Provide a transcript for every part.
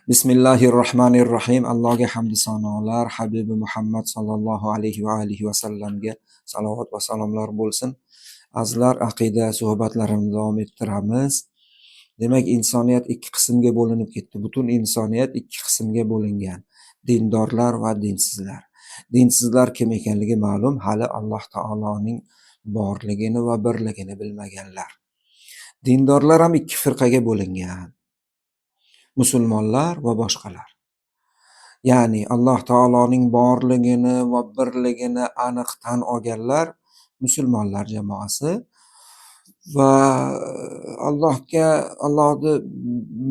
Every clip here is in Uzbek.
Bismillahir rohmanir rohim. Allohga hamd sanolar, habibi Muhammad sallallohu alayhi va alihi va sallamga salovat va salomlar bo'lsin. Azizlar, aqida suhbatlarini davom ettiramiz. Demak, insoniyat ikki qismga bo'linib ketdi. Butun insoniyat ikki qismga bo'lingan. Dindorlar va dinsizlar. Dinsizlar kim ekanligi ma'lum, hali Alloh taoloning borligini va birligini bilmaganlar. Dindorlar ham ikki firqaga bo'lingan. Musulmonlar va boshqalar. Ya'ni Alloh taoloning borligini va birligini aniq tan olganlar musulmonlar jamoasi va Allohga, Allohni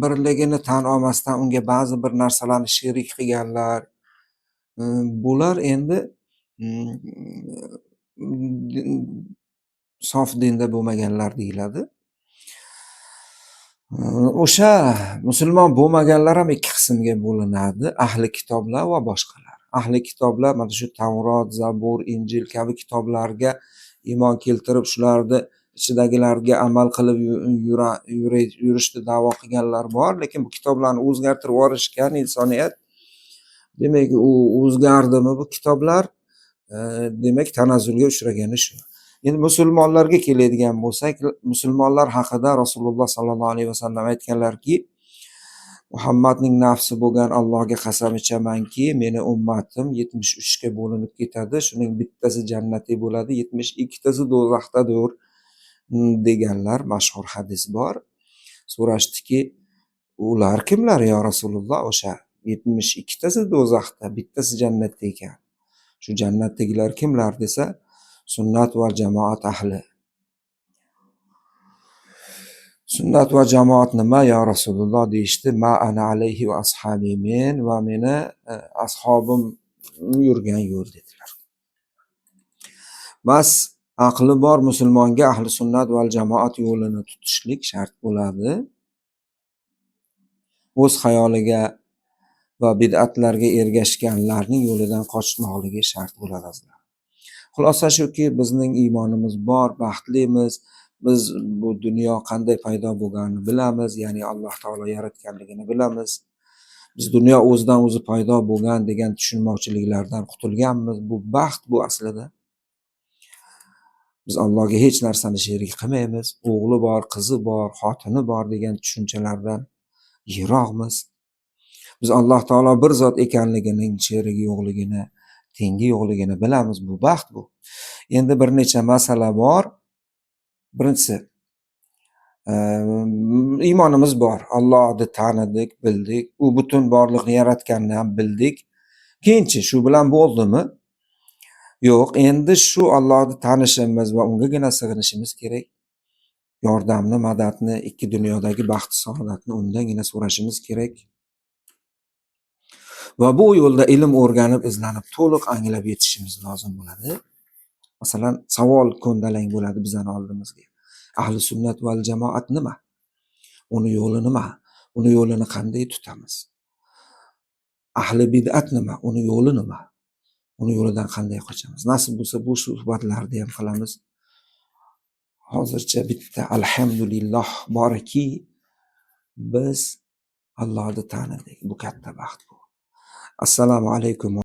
birligini tan olmasdan unga ba'zi bir narsalarni sherik qilganlar, bular endi sof dinda bo'lmaganlar deyiladi. O'sha musulmon bo'lmaganlar ham ikki qismga bo'linadi. Ahli kitoblar va boshqalar. Ahli kitoblar mana shu Tavrot, Zabur, Injil kabi kitoblarga iymon keltirib, shularni ichidagilarga amal qilib yurishni da'vo qilganlar bor, lekin bu kitoblarni o'zgartirib yuborishgan insoniyat. Demak, u o'zgardimi bu kitoblar? Demak, tanazzulga uchragani shu. Endi musulmonlarga keladigan bo'lsak, musulmonlar haqida Rasululloh sallallohu alayhi vasallam aytganlarki: Muhammadning nafsi bo'lgan Allohga qasam ichamanki, meni ummatim 73 ga bo'linib ketadi, shuning bittasi jannatiy bo'ladi, 72tasi do'zaxdadir, deganlar, mashhur hadis bor. So'rashdiki, ular kimlar, yo Rasululloh? O'sha 72tasi do'zaxda, bittasi jannatda ekan. Shu jannatdagilar kimlar desa, sunnat va jamoat ahli. Sunnat va jamoat nima, yo Rasululloh, deyishdi. Ma ana alayhi va ashabi, men va meni ashobim yurgan yo'l, dedilar. Bas, aqli bor musulmonga ahli sunnat val jamoat yo'lini tutishlik shart bo'ladi. O'z xayoliga va bid'atlarga ergashganlarning yo'lidan qochmoqligi shart bo'ladi, azizlar. Xulosa shuki, bizning iymonimiz bor, baxtlimiz. Biz bu dunyo qanday paydo bo'lganini bilamiz, ya'ni Alloh taolo yaratganligini bilamiz. Biz dunyo o'zidan o'zi paydo bo'lgan degan tushunmovchiliklardan qutulganmiz. Bu baxt bu aslida. Biz Allohga hech narsani sherik qilmaymiz. O'g'li bor, qizi bor, xotini bor degan tushunchalardan yiroqmiz. Biz Alloh taolo bir zot ekanligining sherigi yo'qligini, tengi yo'qligini bilamiz. Bu baxt bu. Endi bir necha masala bor. Birinchisi, iymonimiz bor. Allohni tanidik, bildik. U butun borliqni yaratganini ham bildik. Keyinchi shu bilan bo'ldimi? Yo'q, endi shu Allohni tanishimiz va ungagina sig'inishimiz kerak. Yordamni, madadni, ikki dunyodagi baxt saodatni undangina so'rashimiz kerak. Va bu yo'lda ilm o'rganib, izlanib, to'liq anglab yetishimiz lozim bo'ladi. Masalan, savol ko'ndalang bo'ladi bizani oldimizga. Ahli sunnat val jamoat nima? Uni yo'li nima? Uni yo'lini qanday tutamiz? Ahli bid'at nima? Uni yo'li nima? Uni yo'lidan qanday qochamiz? Nasib bo'lsa, bu suhbatlarni ham qilamiz. Hozircha bitta alhamdulillah borki, biz Allohni tanidik. Bu katta baxt bu. Assalomu alaykum.